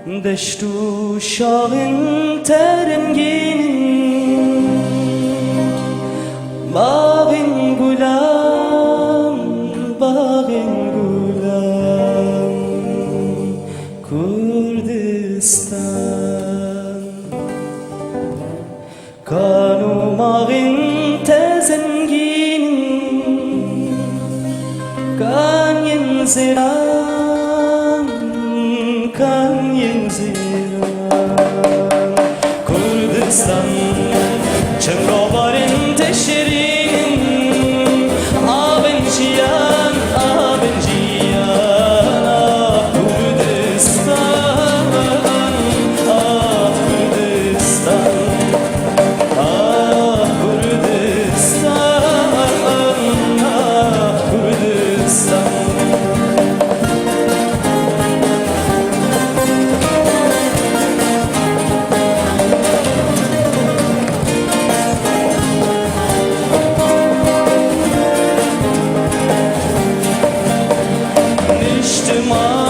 دشت و شاخên te rengîn in, Baxên gulan, baxên gulan, Kurdistan. Kan û maxên te zengîn in, Kaniyên zêran, kaniyên zêran, Kurdistan. Çem robarên te şêrîn in, Avên jiyan, avên jiyan, Ah Kurdistan, ah Kurdistan, Ah Kurdistan, ah Kurdistan. Niştiman.